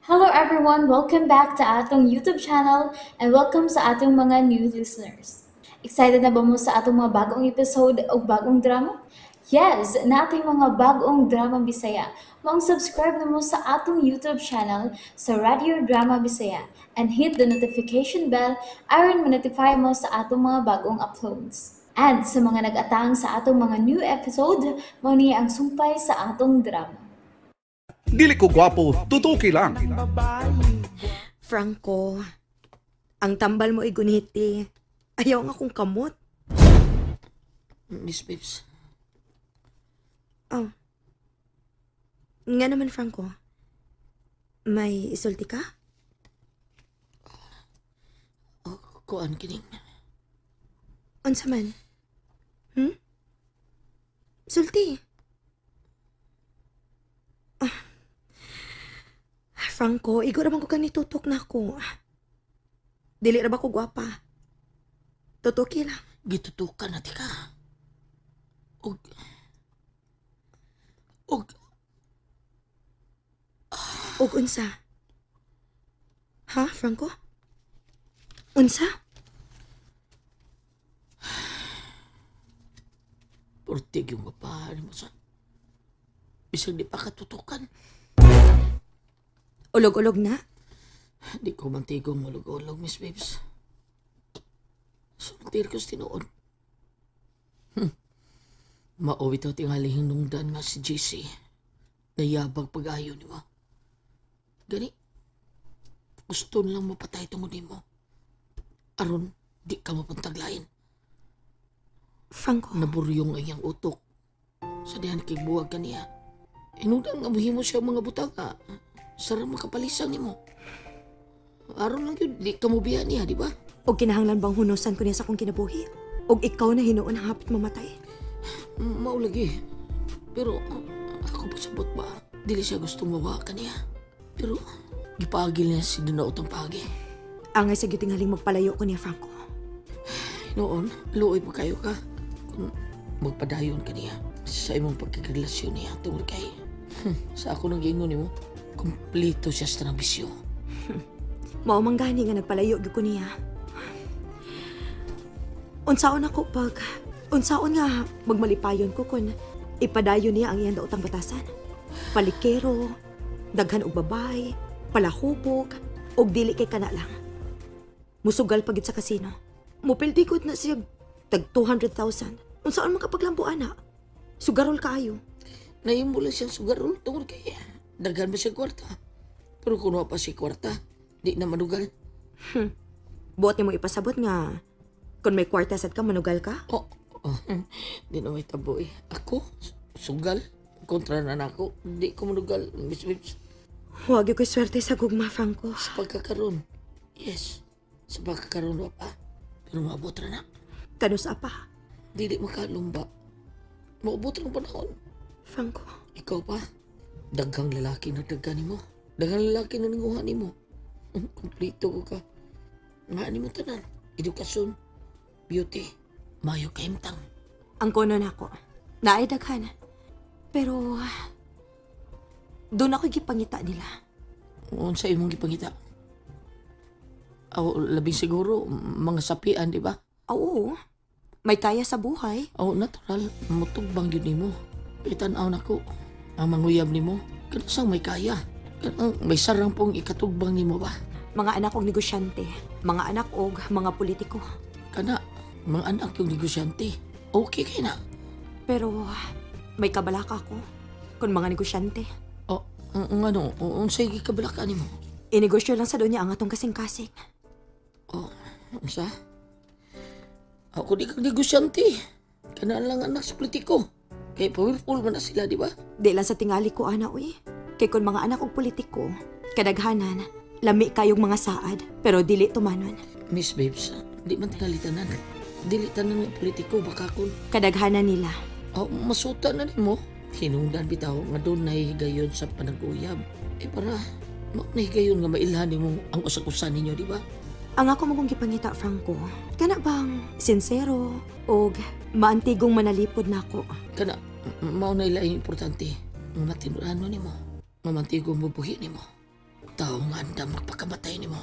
Hello everyone! Welcome back to atong YouTube channel and welcome sa atong mga new listeners. Excited na ba mo sa atong mga bagong episode o bagong drama? Yes! Nating mga bagong drama Bisaya. Maong subscribe na mo sa atong YouTube channel sa Radio Drama Bisaya and hit the notification bell aron ma-notify mo sa atong mga bagong uploads. And sa mga nag-atang sa atong mga new episode, mao ni ang sumpay sa atong drama. Dili ko gwapo, tutuki lang. Franco, ang tambal mo iguniti. Ayaw nga kong kamot. Miss Babes, Oh. Nga naman, Franco. May isulti ka? Oh, kuan kining. Unsa man? Hmm? Sulti. Ah. Franco, igo ra man ko kang nitutok na ako. Dili ra ba ko gwapa? Tutuki lang. Gitutukan na ka. Ug Og unsa? Ha, Franco? Unsa? Portig yung mapahan mo sa bisag di pa katutukan. Ulog-ulog na? Di ko mantigong mulog-ulog, Miss Babes. Sultir ko sa tinuod. Mauwi to tingali hinungdan nga si JC. Nayabag pag-ayo ni mo. Gani, gusto lang mapatay tungod nimo. Aron, di ka mapuntaglain. Franco. Naburyong ang iyang utok. Sa dihan kay buwag kaniya. Hinungdan nga muhimo siya mga butang nga. Sarang makapalisang nimo. Aron lang yun, di ka mobiya niya, di ba? Og kinahanglan bang hunusan ko niya sa akong kinabuhi? Og ikaw na hinuon hapit mamatay? Maulagi. Pero ako pasabot ba? Dili siya gusto mawa kaniya. Pero gipaagil niya si Dunaot ang pagi. Angay sa gitinghaling magpalayo ko niya, Franco. Noon, luoy pa kayo ka. Kung magpadayon ka niya sa imong pagkakarelasyon niya tungod kay sa ako nang giingon nimo, kumpleto siya sa tanang bisyo. Mao man gani nga nagpalayo gyud ko niya. Unsaon ako pag unsaon nga magmalipayon ko kun ipadayon niya ang iyang daotang batasan. Palikero, daghan og babay, palahubog, og dili kay kana lang. Musugal pa gid sa kasino. Mupildi ko na siya tag 200,000. Unsaon man kapaglambo ana? Sugarol kaayo. Nahimo lang siyang sugarol tungod kay daghan ba siya kwarta. Pero kung wa pa siya kwarta, di na manugal. Buot nimo ipasabot nga kung may kwarta sad ka manugal ka? Oh, oh, di na may tabo eh. Ako, sugal. Kontra na nako, di ko manugal, Miss Babes. Huwag ko swerte sa gugma, Franco. Sa pagkakaroon, yes. Sa pagkakaroon wa pa. Pero maabot ra na. Kanus apa, Dili makalumba. Maabot ra ang panahon. Franco? Ikaw pa, daghang lalaki na daghan nimo. Daghang lalaki na ninguha nimo. Kompleto ko ka. Nga nimo tanan. Edukasyon, beauty, mayo kahimtang. Ang kono nako. Naay daghan. Pero doon ako gipangita nila. Unsa imong gipangita? Aw, labing siguro mga sapian, di ba? Oo. May kaya sa buhay. Aw, natural, mutugbang gyud nimo. Itan-aw nako ang manguyab nimo. Kanang may kaya. Kanang may sarang pong ikatugbang nimo ba? Mga anak og negosyante, mga anak og mga politiko. Kana mga anak yung negosyante. Okay kay na. Pero may kabalaka ako kung mga negosyante. Oh, ang ano, unsay gikabalaka nimo? Inegosyo lang sa doon niya ang atong kasing-kasing. Oh, unsa? Ako di kang negosyante. Kana lang anak sa politiko. Kay powerful man na sila, di ba? Di lang sa tingali ko, ana, uy. Kay kung mga anak og politiko, kadaghanan, lami kayong mga saad, pero dili tumanon. Miss Babes, di man tingali tanan. Dili tanan nga politiko, baka kun. Kadaghanan nila. Oh, masuta na nimo. Hinungdan bitaw nga doon nahihigayon sa panag-uyab. Eh para, mao nahigayon nga mailhan nimo ang usag-usan ninyo, di ba? Ang ako mong gipangita, Franco, kana bang sinsero og maantigong manalipod nako? Kana, mao na ila importante. Nga matinuran nimo. Nga mantigong mubuhi nimo. Tao nga andam magpakamatay nimo.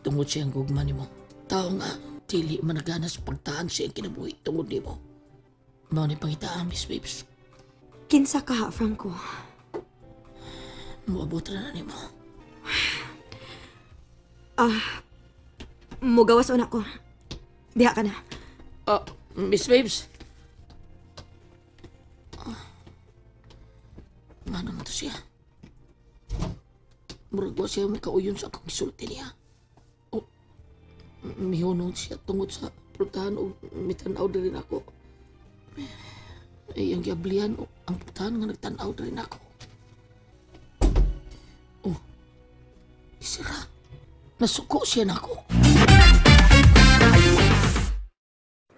Tungod siyang gugma nimo. Tao nga dili managanas pagtahan siyang kinabuhi tungod nimo. Mao ni pangitaan, Miss Babes. Kinsa ka, Franco? Moabot ra na nimo. Mugawas una ko. Diha ka na. Miss Babes. Nga naman to siya. Murag wa siya makauyon sa akong gisulti niya. O, mihunong siya tungod sa prutahan o mitanaw din ako. Ay, ang giablihan o ang prutahan nga nagtanaw din ako. Oh, isira. Nasuko siya nako.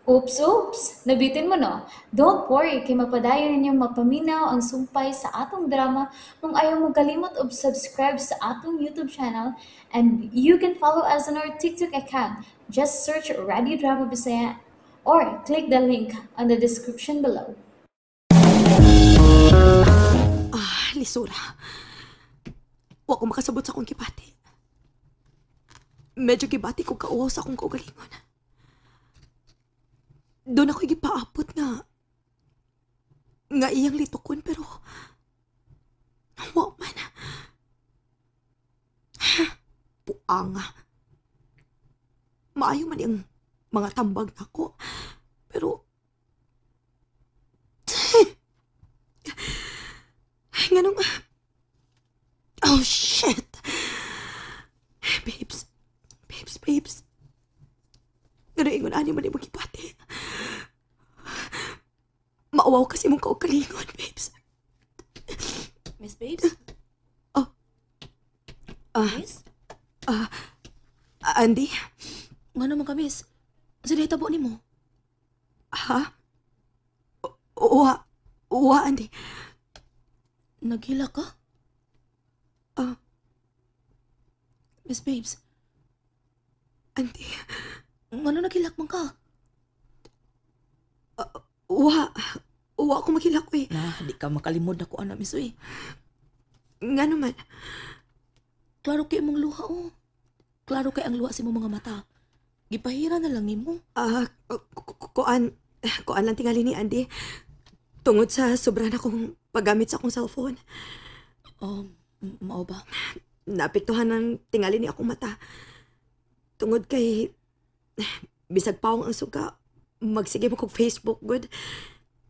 Oops, oops! Nabitin mo, no? Don't worry, kay mapadayon ninyong mapaminaw ang sumpay sa atong drama kung ayaw mo kalimot og subscribe sa atong YouTube channel, and you can follow us on our TikTok account. Just search Radio Drama Bisaya or click the link on the description below. Lisura. Wa ko makasabot sa akong kibati. Medyo kibati ko kauwaw sa akong kaugalingon. Doon ako'y gipaapot nga iyang litukon, pero wa man. Puanga. Maayo man iyang mga tambag nako, pero nganong, oh shit. Babes, babes, babes. Ngano ingon ani man imong gibati. Mauwaw kasi mong kaugalingon, babes. Miss Babes? Oh. Miss? Andy? Ngano man ka, miss? Sa nahitabo nimo? Ha? Uwa. Uwa, Andy. Naghila ka? Miss Babes? Andy. Ngano naghilak man ka? Uwa. Uwa ako maghilak, uy. Na, di ka makalimod na ko, ana, miss, uy. Nga naman. Klaro kay imong luha, oh. Klaro kay ang luha sa imong mga mata. Gipahira na lang nimo. Kuan, kuan lang tingali ni Andy. Tungod sa sobra na kong paggamit sa akong cellphone. Mao ba? Naapektuhan ng tingali ni akong mata. Tungod kay bisag paong ang suga, magsige mo kog Facebook, good.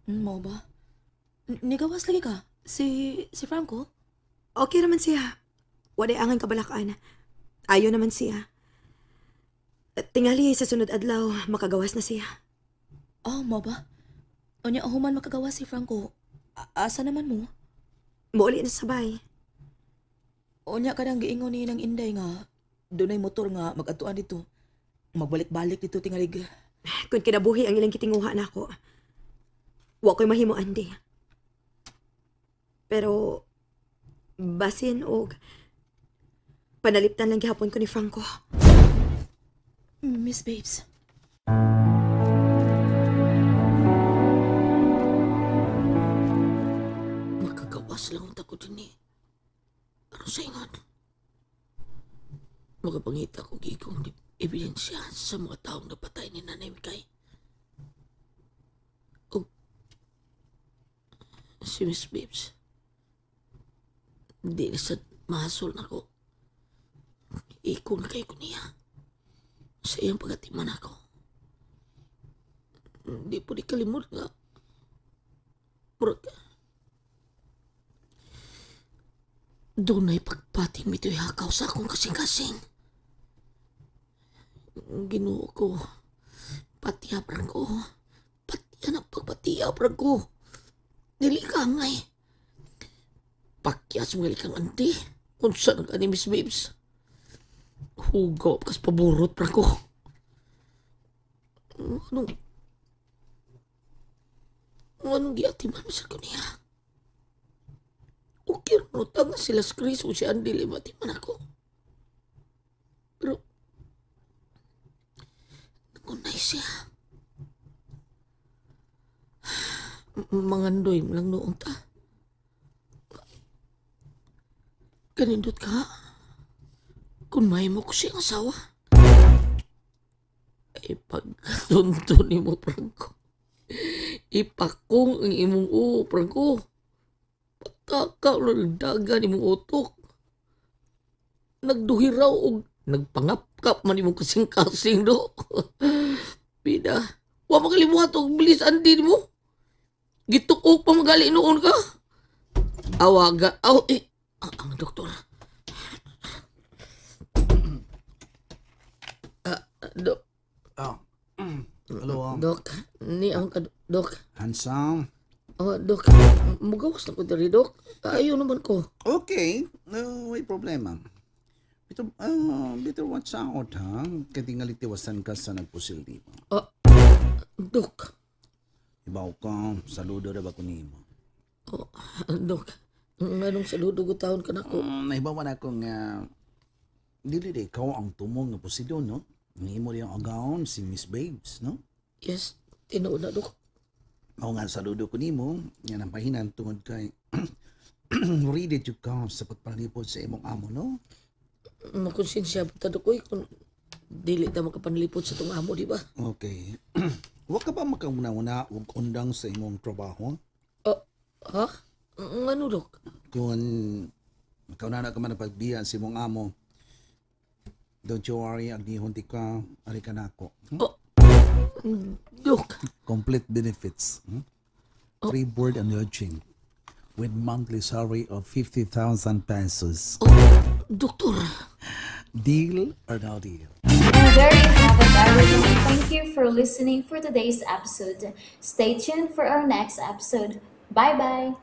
Mao ba? Nigawas lagi ka? Si Franco? Okay naman siya. Walay angan kabalakan. Ayo naman siya. Tingali sa sunod adlaw, makagawas na siya. Oh, mao ba? Unya, human makagawas si Franco, asa naman mo? Muuli na sabay. Unya ka nang giingon ni ng Inday nga, dunay motor nga mag-atuan dito. Magbalik-balik dito tingalig. Kung kinabuhi ang ilang kitinguha nako, wa ko'y mahimo, Andy. Pero, basin og panaliptan lang gihapon ko ni Franco. Miss Babes. Makagawas lang ang takot din eh. Ano sa ingon? Makapangita ko gigong ebidensya sa mga taong napatay ni Nanay Mikay. O, si Miss Babes, di na sa mahasol na ko. Iko na kayo ko niya. Sa iyang pagatiman ako. Di po di kalimot nga. Murag, doon ay pagpating mito'y hakaw sa akong kasing-kasing. Ginoo ko, patiya parang ko. Patiya na pagpatiya parang ko. Dili ka ngay. Pakyas mga likang anti. Unsa na ka ni Miss Babes? Hugaw kas paburot parang ko. Anong giatiman mo sa niya? Okay, no, tanga sila sa Chris o si Andy lima timan ako. Pero, nagunay siya. Mangandoy lang noong ta. Kanindot ka. Kung may mo ko siyang asawa. Ay pagkatunto ni mo, Franco. Ipakong ang imong uo, Franco. Patakaw na dagan imong utok. Nagduhiraw og nagpangapkap man imong kasing-kasing, do. Bida, wa makalimuhat og bilis andi mo. Gituok pa magali noon ka. Awaga, aw, eh, ang doktor. Dok. Oh. Hello, Dok, ni ang ka, Dok. Handsome. Oh, Dok, mugawas na ko diri, Dok. Ayaw naman ko. Okay, no, may problema. Better, better watch out, ha? Kaya tingali tiwasan ka sa nagpusil di mo. Dok. Ibaw ka, saludo na ba ko nimo? Oh, Dok, nganong saludo ko taon ka na ko? Naibawan ako nga, dili di ikaw ang tumong nga pusilon, no? Ang imo rin ang agaon si Miss Babes, no? Yes, tinuod na, Dok. Mao nga saludo ko nimo, yan ang pahinan tungod kay ready to ka sa pagpanalipod sa imong amo, no? Makonsensya ba ta, Dok, oy, kung dili ta makapanlipod sa tong amo, di ba? Okay. Wa ka ba makauna-una og undang sa imong trabaho? Ha? Ngano, Dok? Kung makauna na ka man ang pagbiya sa imong amo, don't you worry, agnihon ti ka, ari ka nako. Oh, Dok. Complete benefits. Free board and lodging with monthly salary of 50,000 pesos. Oh, doktor. Deal or no deal? And there you have it, everyone. Thank you for listening for today's episode. Stay tuned for our next episode. Bye-bye!